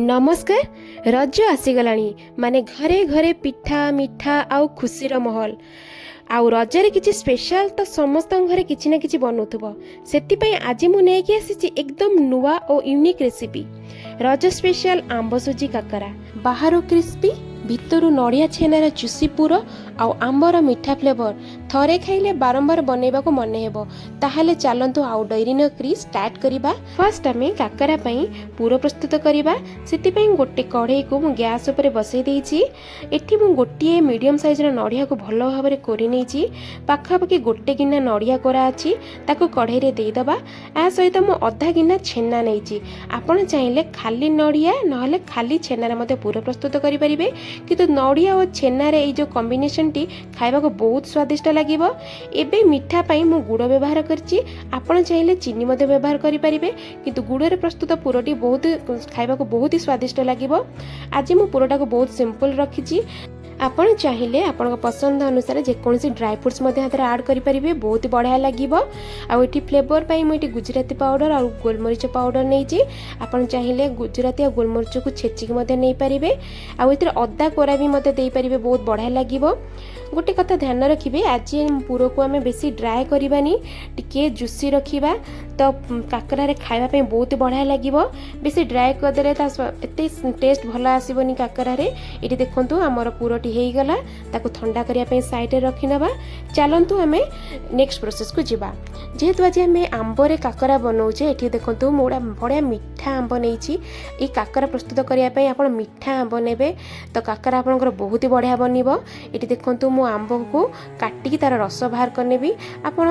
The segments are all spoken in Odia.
ନମସ୍କାର। ରଜ ଆସିଗଲାଣି, ମାନେ ଘରେ ଘରେ ପିଠା, ମିଠା ଆଉ ଖୁସିର ମହଲ। ଆଉ ରଜରେ କିଛି ସ୍ପେଶାଲ ତ ସମସ୍ତଙ୍କ ଘରେ କିଛି ନା କିଛି ବନଉଥିବ। ସେଥିପାଇଁ ଆଜି ମୁଁ ନେଇକି ଆସିଛି ଏକଦମ ନୂଆ ଓ ୟୁନିକ୍ ରେସିପି, ରଜ ସ୍ପେଶାଲ ଆମ୍ବ ସୁଜି କାକରା। ବାହାରୁ କ୍ରିସ୍ପି, ଭିତରୁ ନଡ଼ିଆ ଛେନାର ଜୁସି ପୁର ଆଉ ଆମ୍ବର ମିଠା ଫ୍ଲେଭର। ଥରେ ଖାଇଲେ ବାରମ୍ବାର ବନେଇବାକୁ ମନେ ହେବ। ତାହେଲେ ଚାଲନ୍ତୁ, ଆଉ ଡେରି ନ କରି ଷ୍ଟାର୍ଟ କରିବା। ଫାର୍ଷ୍ଟ ଆମେ କାକରା ପାଇଁ ପୁର ପ୍ରସ୍ତୁତ କରିବା। ସେଥିପାଇଁ ଗୋଟେ କଢ଼େଇକୁ ମୁଁ ଗ୍ୟାସ୍ ଉପରେ ବସେଇ ଦେଇଛି। ଏଠି ମୁଁ ଗୋଟିଏ ମିଡ଼ିୟମ୍ ସାଇଜ୍ର ନଡ଼ିଆକୁ ଭଲ ଭାବରେ କୋରି ନେଇଛି। ପାଖାପାଖି ଗୋଟେ ଗିନା ନଡ଼ିଆ କୋରା ଅଛି, ତାକୁ କଢ଼େଇରେ ଦେଇଦେବା। ଏହା ସହିତ ମୁଁ ଅଧା ଗିନା ଛେନା ନେଇଛି। ଆପଣ ଚାହିଁଲେ ଖାଲି ନଡ଼ିଆ ନହେଲେ ଖାଲି ଛେନାରେ ମଧ୍ୟ ପୁର ପ୍ରସ୍ତୁତ କରିପାରିବେ, କିନ୍ତୁ ନଡ଼ିଆ ଓ ଛେନାରେ ଏଇ ଯେଉଁ କମ୍ବିନେସନଟି ଖାଇବାକୁ ବହୁତ ସ୍ୱାଦିଷ୍ଟ ଲାଗିବ। ଏବେ ମିଠା ପାଇଁ ମୁଁ ଗୁଡ଼ ବ୍ୟବହାର କରିଛି। ଆପଣ ଚାହିଁଲେ ଚିନି ମଧ୍ୟ ବ୍ୟବହାର କରିପାରିବେ, କିନ୍ତୁ ଗୁଡ଼ରେ ପ୍ରସ୍ତୁତ ପୁରଟି ବହୁତ ଖାଇବାକୁ ବହୁତ ହି ସ୍ୱାଦିଷ୍ଟ ଲାଗିବ। ଆଜି ମୁଁ ପୁରଟାକୁ ବହୁତ ସିମ୍ପଲ୍ ରଖିଛି। ଆପଣ ଚାହିଁଲେ ଆପଣଙ୍କ ପସନ୍ଦ ଅନୁସାରେ ଯେକୌଣସି ଡ୍ରାଏ ଫ୍ରୁଟ୍ସ ମଧ୍ୟ ଏଥିରେ ଆଡ଼୍ କରିପାରିବେ, ବହୁତ ବଢ଼ିଆ ଲାଗିବ। ଆଉ ଏଠି ଫ୍ଲେଭର ପାଇଁ ମୁଁ ଏଠି ଗୁଜୁରାତି ପାଉଡ଼ର ଆଉ ଗୋଲମରିଚ ପାଉଡ଼ର ନେଇଛି। ଆପଣ ଚାହିଁଲେ ଗୁଜୁରାତି ଆଉ ଗୋଲମରିଚକୁ ଛେଚିକି ମଧ୍ୟ ନେଇପାରିବେ ଆଉ ଏଥିରେ ଅଦା କୋରା ବି ମଧ୍ୟ ଦେଇପାରିବେ, ବହୁତ ବଢ଼ିଆ ଲାଗିବ। ଗୋଟେ କଥା ଧ୍ୟାନ ରଖିବେ, ଆଜି ପୁରକୁ ଆମେ ବେଶୀ ଡ୍ରାଏ କରିବାନି, ଟିକିଏ ଜୁସି ରଖିବା, ତ କାକରାରେ ଖାଇବା ପାଇଁ ବହୁତ ବଢ଼ିଆ ଲାଗିବ। ବେଶୀ ଡ୍ରାଏ କରିଦେଲେ ତା ଏତେ ଟେଷ୍ଟ ଭଲ ଆସିବନି କାକରାରେ। ଏଠି ଦେଖନ୍ତୁ, ଆମର ପୁରଟି ହେଇଗଲା। ତାକୁ ଥଣ୍ଡା କରିବା ପାଇଁ ସାଇଡ଼ରେ ରଖିନେବା। ଚାଲନ୍ତୁ, ଆମେ ନେକ୍ସଟ ପ୍ରୋସେସକୁ ଯିବା। ଯେହେତୁ ଆଜି ଆମେ ଆମ୍ବରେ କାକରା ବନଉଛେ, ଏଠି ଦେଖନ୍ତୁ, ମୁଁ ଗୋଟେ ବଢ଼ିଆ ମିଠା ଆମ୍ବ ନେଇଛି। ଏଇ କାକରା ପ୍ରସ୍ତୁତ କରିବା ପାଇଁ ଆପଣ ମିଠା ଆମ୍ବ ନେବେ ତ କାକରା ଆପଣଙ୍କର ବହୁତ ବଢ଼ିଆ ବନିବ। ଏଠି ଦେଖନ୍ତୁ, ମୁଁ ଆମ୍ବକୁ କାଟିକି ତାର ରସ ବାହାର କରିନେବି। ଆପଣ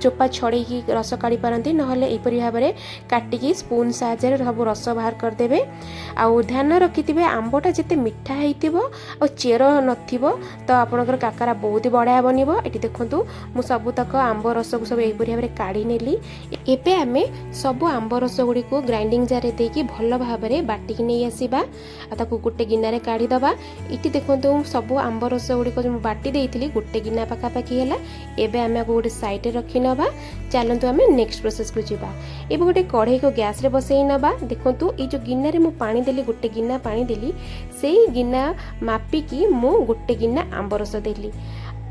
ଚୋପା ଛଡ଼େଇକି ରସ କାଢ଼ି ପାରନ୍ତି, ନହେଲେ ଏହିପରି ଭାବରେ କାଟିକି ସ୍ପୁନ୍ ସାହାଯ୍ୟରେ ସବୁ ରସ ବାହାର କରିଦେବେ। ଆଉ ଧ୍ୟାନ ରଖିଥିବେ, ଆମ୍ବଟା ଯେତେ ମିଠା ହେଇଥିବ ଆଉ ଚେର ନଥିବ, ତ ଆପଣଙ୍କର କାକରା ବହୁତ ବଢ଼ିଆ ବନିବ। ଏଠି ଦେଖନ୍ତୁ, ମୁଁ ସବୁତକ ଆମ୍ବ ରସକୁ ସବୁ ଏହିପରି ଭାବରେ କାଢ଼ି ନେଲି। ଏବେ ଆମେ ସବୁ ଆମ୍ବ ରସ ଗୁଡ଼ିକୁ ଗ୍ରାଇଣ୍ଡିଙ୍ଗ ଜାରରେ ଦେଇକି ଭଲ ଭାବରେ ବାଟିକି ନେଇ ଆସିବା ଆଉ ତାକୁ ଗୋଟେ ଗିନାରେ କାଢ଼ିଦେବା। ଏଠି ଦେଖନ୍ତୁ, ସବୁ ଆମ୍ବ ରସ ଗୁଡ଼ିକ ମୁଁ ବାଟି ଦେଇଥିଲି, ଗୋଟେ ଗିନା ପାଖାପାଖି ହେଲା। ଏବେ ଆମେ ଆକୁ ଗୋଟେ ସାଇଡ଼ରେ ରଖିନେବା। ଚାଲନ୍ତୁ, ଆମେ ନେକ୍ସଟ ପ୍ରୋସେସକୁ ଯିବା। ଏବେ ଗୋଟେ କଢ଼େଇକୁ ଗ୍ୟାସରେ ବସେଇ ନେବା। ଦେଖନ୍ତୁ, ଏଇ ଯେଉଁ ଗିନାରେ ମୁଁ ପାଣି ଦେଲି, ଗୋଟେ ଗିନା ପାଣି ଦେଲି, ସେଇ ଗିନା ମାପିକି ମୁଁ ଗୋଟେ ଗିନା ଆମ୍ବ ରସ ଦେଲି।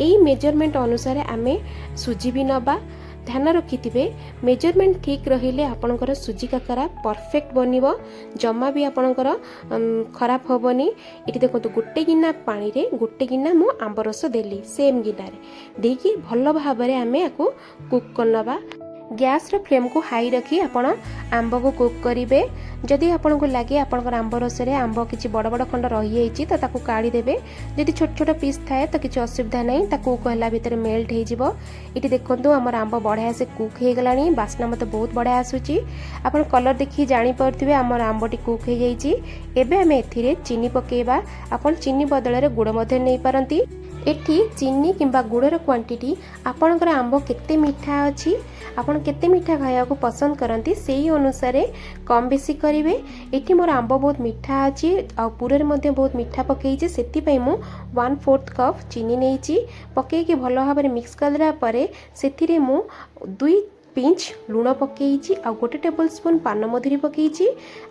ଏଇ ମେଜରମେଣ୍ଟ ଅନୁସାରେ ଆମେ ସୁଜି ବି ନେବା। ଧ୍ୟାନ ରଖିଥିବେ, ମେଜରମେଣ୍ଟ ଠିକ୍ ରହିଲେ ଆପଣଙ୍କର ସୁଜି କାକରା ପରଫେକ୍ଟ ବନିବ, ଜମା ବି ଆପଣଙ୍କର ଖରାପ ହେବନି। ଏଠି ଦେଖନ୍ତୁ, ଗୋଟେ ଗିନା ପାଣିରେ ଗୋଟେ ଗିନା ମୁଁ ଆମ୍ବ ରସ ଦେଲି। ସେମ୍ ଗିନାରେ ଦେଇକି ଭଲ ଭାବରେ ଆମେ ଆକୁ କୁକ୍ କରିନେବା। ଗ୍ୟାସ୍ର ଫ୍ଲେମ୍କୁ ହାଇ ରଖି ଆପଣ ଆମ୍ବକୁ କୁକ୍ କରିବେ। ଯଦି ଆପଣଙ୍କୁ ଲାଗେ ଆପଣଙ୍କର ଆମ୍ବ ରସରେ ଆମ୍ବ କିଛି ବଡ଼ ବଡ଼ ଖଣ୍ଡ ରହିଯାଇଛି, ତ ତାକୁ କାଢ଼ିଦେବେ। ଯଦି ଛୋଟ ଛୋଟ ପିସ୍ ଥାଏ, ତ କିଛି ଅସୁବିଧା ନାହିଁ, ତା କୁକ୍ ହେଲା ଭିତରେ ମେଲ୍ଟ ହେଇଯିବ। ଏଠି ଦେଖନ୍ତୁ, ଆମର ଆମ୍ବ ବଢ଼ିଆ ସେ କୁକ୍ ହେଇଗଲାଣି। ବାସ୍ନା ମୋତେ ବହୁତ ବଢ଼ିଆ ଆସୁଛି। ଆପଣ କଲର୍ ଦେଖିକି ଜାଣିପାରୁଥିବେ ଆମର ଆମ୍ବଟି କୁକ୍ ହେଇଯାଇଛି। ଏବେ ଆମେ ଏଥିରେ ଚିନି ପକାଇବା। ଆପଣ ଚିନି ବଦଳରେ ଗୁଡ଼ ମଧ୍ୟ ନେଇପାରନ୍ତି। ଏଠି ଚିନି କିମ୍ବା ଗୁଡ଼ର କ୍ୱାଣ୍ଟିଟି ଆପଣଙ୍କର ଆମ୍ବ କେତେ ମିଠା ଅଛି, ଆପଣ କେତେ ମିଠା ଖାଇବାକୁ ପସନ୍ଦ କରନ୍ତି, ସେଇ ଅନୁସାରେ କମ୍ ବେଶୀ କରିବେ। ଏଠି ମୋର ଆମ୍ବ ବହୁତ ମିଠା ଅଛି ଆଉ ପୁରରେ ମଧ୍ୟ ବହୁତ ମିଠା ପକେଇଛି, ସେଥିପାଇଁ ମୁଁ 1/4 କପ୍ ଚିନି ନେଇଛି। ପକେଇକି ଭଲ ଭାବରେ ମିକ୍ସ କରିଦେଲା ପରେ ସେଥିରେ ମୁଁ 2 ପିଞ୍ଚ ଲୁଣ ପକେଇଛି ଆଉ ଗୋଟେ ଟେବୁଲ୍ ସ୍ପୁନ୍ ପାନମଧୁରୀ ପକେଇଛି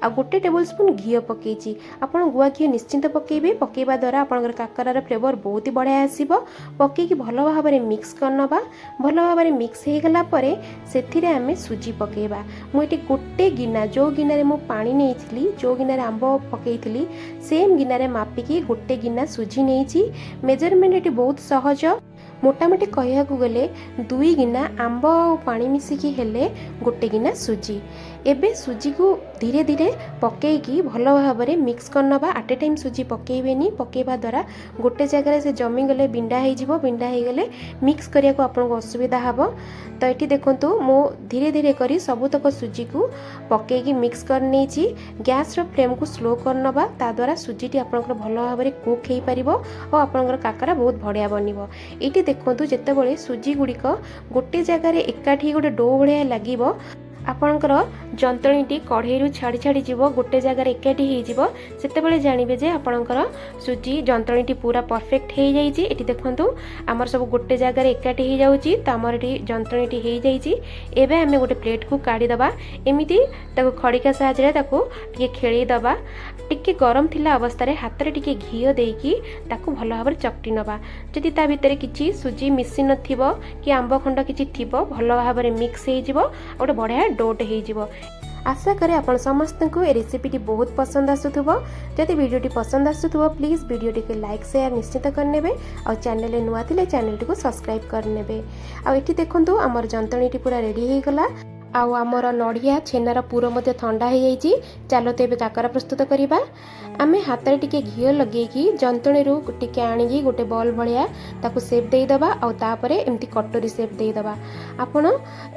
ଆଉ ଗୋଟେ ଟେବୁଲ୍ ସ୍ପୁନ୍ ଘିଅ ପକେଇଛି। ଆପଣ ଗୁଆ ଘିଅ ନିଶ୍ଚିନ୍ତ ପକେଇବେ। ପକେଇବା ଦ୍ୱାରା ଆପଣଙ୍କର କାକରାର ଫ୍ଲେଭର ବହୁତ ବଢ଼ିଆ ଆସିବ। ପକେଇକି ଭଲ ଭାବରେ ମିକ୍ସ କରିନେବା। ଭଲ ଭାବରେ ମିକ୍ସ ହେଇଗଲା ପରେ ସେଥିରେ ଆମେ ସୁଜି ପକେଇବା। ମୁଁ ଏଠି ଗୋଟେ ଗିନା, ଯେଉଁ ଗିନାରେ ମୁଁ ପାଣି ନେଇଥିଲି, ଯେଉଁ ଗିନାରେ ଆମ୍ବ ପକେଇଥିଲି, ସେମ୍ ଗିନାରେ ମାପିକି ଗୋଟେ ଗିନା ସୁଜି ନେଇଛି। ମେଜରମେଣ୍ଟ ଏଠି ବହୁତ ସହଜ। ମୋଟାମୋଟି କହିବାକୁ ଗଲେ 2 ଗିନା ଆମ୍ବ ଆଉ ପାଣି ମିଶିକି ହେଲେ ଗୋଟେ ଗିନା ସୁଜି। ଏବେ ସୁଜିକୁ ଧୀରେ ଧୀରେ ପକେଇକି ଭଲ ଭାବରେ ମିକ୍ସ କରିନେବା। ଆଟ୍ ଏ ଟାଇମ୍ ସୁଜି ପକେଇବେନି। ପକେଇବା ଦ୍ୱାରା ଗୋଟେ ଜାଗାରେ ସେ ଜମିଗଲେ ବିଣ୍ଡା ହେଇଯିବ। ବିଣ୍ଡା ହେଇଗଲେ ମିକ୍ସ କରିବାକୁ ଆପଣଙ୍କୁ ଅସୁବିଧା ହେବ। ତ ଏଠି ଦେଖନ୍ତୁ, ମୁଁ ଧୀରେ ଧୀରେ କରି ସବୁତକ ସୁଜିକୁ ପକେଇକି ମିକ୍ସ କରିନେଇଛି। ଗ୍ୟାସ୍ର ଫ୍ଲେମ୍କୁ ସ୍ଲୋ କରିନେବା। ତା ଦ୍ୱାରା ସୁଜିଟି ଆପଣଙ୍କର ଭଲ ଭାବରେ କୁକ୍ ହେଇପାରିବ ଆଉ ଆପଣଙ୍କର କାକରା ବହୁତ ବଢ଼ିଆ ବନିବ। ଏଇଠି ଦେଖନ୍ତୁ, ଯେତେବେଳେ ସୁଜି ଗୁଡ଼ିକ ଗୋଟେ ଜାଗାରେ ଏକାଠି ଗୋଟେ do ଭଳିଆ ଲାଗିବ, ଆପଣଙ୍କର ଯନ୍ତଣୀଟି କଢ଼େଇରୁ ଛାଡ଼ି ଛାଡ଼ି ଯିବ, ଗୋଟେ ଜାଗାରେ ଏକାଠି ହେଇଯିବ, ସେତେବେଳେ ଜାଣିବେ ଯେ ଆପଣଙ୍କର ସୁଜି ଯନ୍ତଣୀଟି ପୁରା ପରଫେକ୍ଟ ହେଇଯାଇଛି। ଏଠି ଦେଖନ୍ତୁ, ଆମର ସବୁ ଗୋଟେ ଜାଗାରେ ଏକାଠି ହେଇଯାଉଛି। ତ ଆମର ଏଠି ଯନ୍ତଣୀଟି ହେଇଯାଇଛି। ଏବେ ଆମେ ଗୋଟେ ପ୍ଲେଟ୍କୁ କାଢ଼ିଦେବା। ଏମିତି ତାକୁ ଖଡ଼ିକା ସାହାଯ୍ୟରେ ତାକୁ ଟିକେ ଖେଳେଇ ଦେବା। ଟିକେ ଗରମ ଥିଲା ଅବସ୍ଥାରେ ହାତରେ ଟିକେ ଘିଅ ଦେଇକି ତାକୁ ଭଲ ଭାବରେ ଚକଟି ନେବା। ଯଦି ତା ଭିତରେ କିଛି ସୁଜି ମିଶି ନଥିବ କି ଆମ୍ବ ଖଣ୍ଡ କିଛି ଥିବ, ଭଲ ଭାବରେ ମିକ୍ସ ହେଇଯିବ ଆଉ ଗୋଟେ ବଢ଼ିଆ ଡୋଟେ ହେଇଯିବ। ଆଶା କରେ ଆପଣ ସମସ୍ତଙ୍କୁ ଏ ରେସିପିଟି ବହୁତ ପସନ୍ଦ ଆସୁଥିବ। ଯଦି ଭିଡ଼ିଓଟି ପସନ୍ଦ ଆସୁଥିବ, ପ୍ଲିଜ୍ ଭିଡ଼ିଓଟିକୁ ଲାଇକ୍, ସେୟାର ନିଶ୍ଚିତ କରିନେବେ ଆଉ ଚ୍ୟାନେଲରେ ନୂଆ ଥିଲେ ଚ୍ୟାନେଲଟିକୁ ସବସ୍କ୍ରାଇବ୍ କରିନେବେ। ଆଉ ଏଠି ଦେଖନ୍ତୁ, ଆମର ଯନ୍ତଣୀଟି ପୁରା ରେଡ଼ି ହେଇଗଲା ଆଉ ଆମର ନଡ଼ିଆ ଛେନାର ପୁର ମଧ୍ୟ ଥଣ୍ଡା ହେଇଯାଇଛି। ଚାଲନ୍ତୁ, ଏବେ କାକରା ପ୍ରସ୍ତୁତ କରିବା। ଆମେ ହାତରେ ଟିକେ ଘିଅ ଲଗେଇକି ଯନ୍ତଣୀରୁ ଟିକେ ଆଣିକି ଗୋଟେ ବଲ୍ ଭଳିଆ ତାକୁ ସେପ୍ ଦେଇଦେବା ଆଉ ତାପରେ ଏମିତି କଟୋରୀ ସେପ୍ ଦେଇଦେବା। ଆପଣ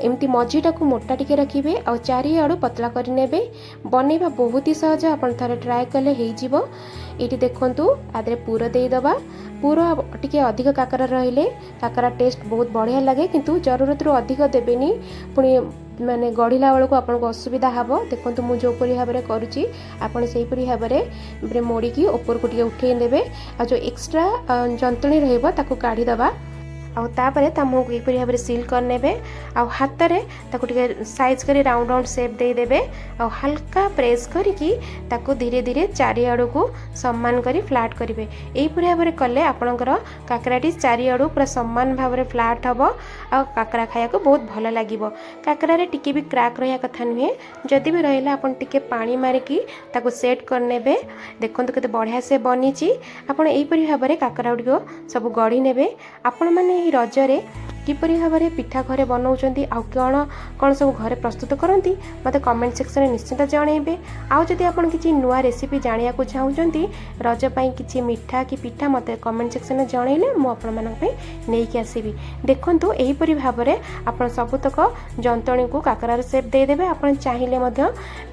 ଏମିତି ମଝିଟାକୁ ମୋଟା ଟିକେ ରଖିବେ ଆଉ ଚାରିଆଡ଼ୁ ପତଳା କରିନେବେ। ବନେଇବା ବହୁତ ହି ସହଜ, ଆପଣ ଥରେ ଟ୍ରାଏ କଲେ ହେଇଯିବ। ଏଇଠି ଦେଖନ୍ତୁ, ଆ ଦେହରେ ପୁର ଦେଇଦେବା। ପୁର ଟିକେ ଅଧିକ କାକରା ରହିଲେ କାକରା ଟେଷ୍ଟ ବହୁତ ବଢ଼ିଆ ଲାଗେ, କିନ୍ତୁ ଜରୁରତରୁ ଅଧିକ ଦେବେନି, ପୁଣି ମାନେ ଗଢ଼ିଲା ବେଳକୁ ଆପଣଙ୍କୁ ଅସୁବିଧା ହେବ। ଦେଖନ୍ତୁ, ମୁଁ ଯେଉଁପରି ଭାବରେ କରୁଛି, ଆପଣ ସେହିପରି ଭାବରେ ମୋଡ଼ିକି ଉପରକୁ ଟିକେ ଉଠେଇ ଦେବେ ଆଉ ଯେଉଁ ଏକ୍ସଟ୍ରା ଯନ୍ତଣୀ ରହିବ, ତାକୁ କାଢ଼ିଦେବା। ଆଉ ତାପରେ ତା ମୁହଁକୁ ଏହିପରି ଭାବରେ ସିଲ୍ କରିନେବେ ଆଉ ହାତରେ ତାକୁ ଟିକେ ସାଇଜ୍ କରି ରାଉଣ୍ଡ ରାଉଣ୍ଡ ସେପ୍ ଦେଇଦେବେ ଆଉ ହାଲକା ପ୍ରେସ୍ କରିକି ତାକୁ ଧୀରେ ଧୀରେ ଚାରିଆଡ଼କୁ ସମାନ କରି ଫ୍ଲାଟ୍ କରିବେ। ଏହିପରି ଭାବରେ କଲେ ଆପଣଙ୍କର କାକରାଟି ଚାରିଆଡ଼ୁ ପୁରା ସମାନ ଭାବରେ ଫ୍ଲାଟ୍ ହେବ ଆଉ କାକରା ଖାଇବାକୁ ବହୁତ ଭଲ ଲାଗିବ। କାକରାରେ ଟିକେ ବି କ୍ରାକ୍ ରହିବା କଥା ନୁହେଁ। ଯଦି ବି ରହିଲା, ଆପଣ ଟିକେ ପାଣି ମାରିକି ତାକୁ ସେଟ୍ କରିନେବେ। ଦେଖନ୍ତୁ, କେତେ ବଢ଼ିଆ ସେ ବନିଛି। ଆପଣ ଏହିପରି ଭାବରେ କାକରା ଗୁଡ଼ିକ ସବୁ ଗଢ଼ି ନେବେ। ଆପଣମାନେ ଏହି ରଜରେ କିପରି ଭାବରେ ପିଠା ଘରେ ବନାଉଛନ୍ତି ଆଉ କ'ଣ କ'ଣ ସବୁ ଘରେ ପ୍ରସ୍ତୁତ କରନ୍ତି, ମୋତେ କମେଣ୍ଟ ସେକ୍ସନରେ ନିଶ୍ଚିତ ଜଣାଇବେ। ଆଉ ଯଦି ଆପଣ କିଛି ନୂଆ ରେସିପି ଜାଣିବାକୁ ଚାହୁଁଛନ୍ତି, ରଜ ପାଇଁ କିଛି ମିଠା କି ପିଠା, ମୋତେ କମେଣ୍ଟ ସେକ୍ସନରେ ଜଣାଇଲେ ମୁଁ ଆପଣମାନଙ୍କ ପାଇଁ ନେଇକି ଆସିବି। ଦେଖନ୍ତୁ, ଏହିପରି ଭାବରେ ଆପଣ ସବୁତକ ଯନ୍ତଣୀକୁ କାକରାର ସେପ୍ ଦେଇଦେବେ। ଆପଣ ଚାହିଁଲେ ମଧ୍ୟ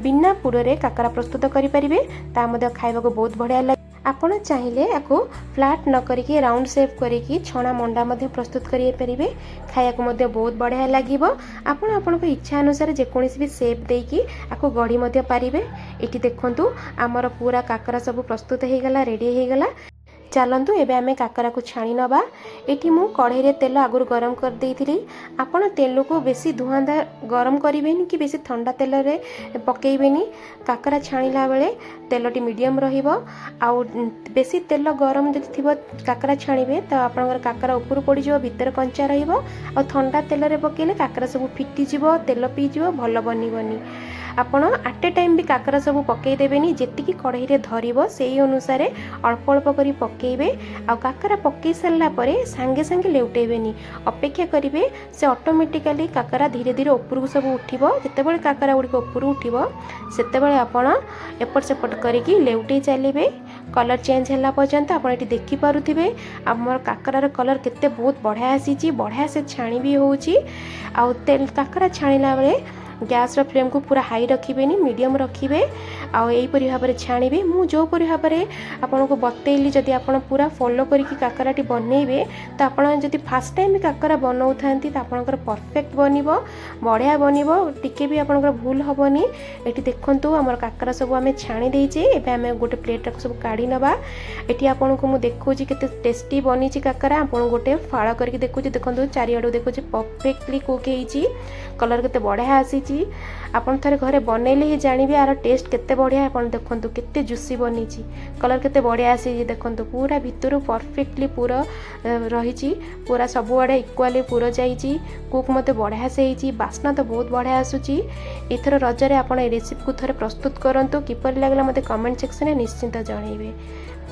ବିନା ପୁରରେ କାକରା ପ୍ରସ୍ତୁତ କରିପାରିବେ, ତା ମଧ୍ୟ ଖାଇବାକୁ ବହୁତ ବଢ଼ିଆ ଲାଗେ। ଆପଣ ଚାହିଁଲେ ୟାକୁ ଫ୍ଲାଟ୍ ନ କରିକି ରାଉଣ୍ଡ ସେପ୍ କରିକି ଛଣା ମଣ୍ଡା ମଧ୍ୟ ପ୍ରସ୍ତୁତ କରିପାରିବେ, ଖାଇବାକୁ ମଧ୍ୟ ବହୁତ ବଢ଼ିଆ ଲାଗିବ। ଆପଣ ଆପଣଙ୍କ ଇଚ୍ଛା ଅନୁସାରେ ଯେକୌଣସି ବି ସେପ୍ ଦେଇକି ଆକୁ ଗଢ଼ି ମଧ୍ୟ ପାରିବେ। ଏଠି ଦେଖନ୍ତୁ, ଆମର ପୁରା କାକରା ସବୁ ପ୍ରସ୍ତୁତ ହେଇଗଲା, ରେଡ଼ି ହେଇଗଲା। ଚାଲନ୍ତୁ, ଏବେ ଆମେ କାକରାକୁ ଛାଣି ନେବା। ଏଠି ମୁଁ କଢ଼େଇରେ ତେଲ ଆଗରୁ ଗରମ କରିଦେଇଥିଲି। ଆପଣ ତେଲକୁ ବେଶୀ ଧୂଆଁଦାର ଗରମ କରିବେନି କି ବେଶୀ ଥଣ୍ଡା ତେଲରେ ପକାଇବେନି। କାକରା ଛାଣିଲା ବେଳେ ତେଲଟି ମିଡ଼ିୟମ୍ ରହିବ। ଆଉ ବେଶୀ ତେଲ ଗରମ ଯଦି ଥିବ, କାକରା ଛାଣିବେ ତ ଆପଣଙ୍କର କାକରା ଉପରୁ ପଡ଼ିଯିବ, ଭିତରେ କଞ୍ଚା ରହିବ। ଆଉ ଥଣ୍ଡା ତେଲରେ ପକାଇଲେ କାକରା ସବୁ ଫିଟିଯିବ, ତେଲ ପିଇଯିବ, ଭଲ ବନିବନି। ଆପଣ ଆଟ୍ ଏ ଟାଇମ୍ ବି କାକରା ସବୁ ପକାଇ ଦେବେନି। ଯେତିକି କଢ଼େଇରେ ଧରିବ, ସେଇ ଅନୁସାରେ ଅଳ୍ପ ଅଳ୍ପ କରି ପକାଇବେ। ଆଉ କାକରା ପକାଇ ସାରିଲା ପରେ ସାଙ୍ଗେ ସାଙ୍ଗେ ଲେଉଟେଇବେନି, ଅପେକ୍ଷା କରିବେ। ସେ ଅଟୋମେଟିକାଲି କାକରା ଧୀରେ ଧୀରେ ଉପରକୁ ସବୁ ଉଠିବ। ଯେତେବେଳେ କାକରା ଗୁଡ଼ିକ ଉପରକୁ ଉଠିବ, ସେତେବେଳେ ଆପଣ ଏପଟ ସେପଟ କରିକି ଲେଉଟେଇ ଚାଲିବେ କଲର୍ ଚେଞ୍ଜ ହେଲା ପର୍ଯ୍ୟନ୍ତ। ଆପଣ ଏଠି ଦେଖିପାରୁଥିବେ, ଆମର କାକରାର କଲର୍ କେତେ ବହୁତ ବଢ଼ିଆ ଆସିଛି, ବଢ଼ିଆ ସେ ଛାଣି ବି ହେଉଛି। ଆଉ ତେଲ କାକରା ଛାଣିଲା ବେଳେ ଗ୍ୟାସ୍ର ଫ୍ଲେମ୍କୁ ପୁରା ହାଇ ରଖିବେନି, ମିଡ଼ିୟମ୍ ରଖିବେ ଆଉ ଏହିପରି ଭାବରେ ଛାଣିବେ। ମୁଁ ଯେଉଁପରି ଭାବରେ ଆପଣଙ୍କୁ ବତେଇଲି, ଯଦି ଆପଣ ପୁରା ଫଲୋ କରିକି କାକରାଟି ବନେଇବେ, ତ ଆପଣ ଯଦି ଫାର୍ଷ୍ଟ ଟାଇମ୍ କାକରା ବନଉଥାନ୍ତି, ତ ଆପଣଙ୍କର ପରଫେକ୍ଟ ବନିବ, ବଢ଼ିଆ ବନିବ, ଟିକେ ବି ଆପଣଙ୍କର ଭୁଲ ହେବନି। ଏଠି ଦେଖନ୍ତୁ, ଆମର କାକରା ସବୁ ଆମେ ଛାଣି ଦେଇଛେ। ଏବେ ଆମେ ଗୋଟେ ପ୍ଲେଟ୍ଟାକୁ ସବୁ କାଢ଼ି ନେବା। ଏଠି ଆପଣଙ୍କୁ ମୁଁ ଦେଖାଉଛି କେତେ ଟେଷ୍ଟି ବନିଛି କାକରା। ଆପଣଙ୍କୁ ଗୋଟେ ଫାଳ କରିକି ଦେଖୁଛି। ଦେଖନ୍ତୁ, ଚାରିଆଡ଼ୁ ଦେଖୁଛି, ପରଫେକ୍ଟଲି କୁକ୍ ହେଇଛି, କଲର୍ କେତେ ବଢ଼ିଆ ଆସିଛି। ଆପଣ ଥରେ ଘରେ ବନେଇଲେ ହିଁ ଜାଣିବେ ଆର ଟେଷ୍ଟ କେତେ ବଢ଼ିଆ। ଆପଣ ଦେଖନ୍ତୁ, କେତେ ଜୁସି ବନିଛି, କଲର୍ କେତେ ବଢ଼ିଆ ଆସିଛି। ଦେଖନ୍ତୁ, ପୁରା ଭିତରୁ ପରଫେକ୍ଟଲି ପୁର ରହିଛି, ପୁରା ସବୁଆଡ଼େ ଇକ୍ୱାଲି ପୁର ଯାଇଛି। କୁକ୍ ମୋତେ ବଢ଼ିଆ ସେ ହେଇଛି, ବାସ୍ନା ତ ବହୁତ ବଢ଼ିଆ ଆସୁଛି। ଏଥର ରଜରେ ଆପଣ ଏ ରେସିପିକୁ ଥରେ ପ୍ରସ୍ତୁତ କରନ୍ତୁ। କିପରି ଲାଗିଲା, ମୋତେ କମେଣ୍ଟ ସେକ୍ସନରେ ନିଶ୍ଚିନ୍ତ ଜଣାଇବେ।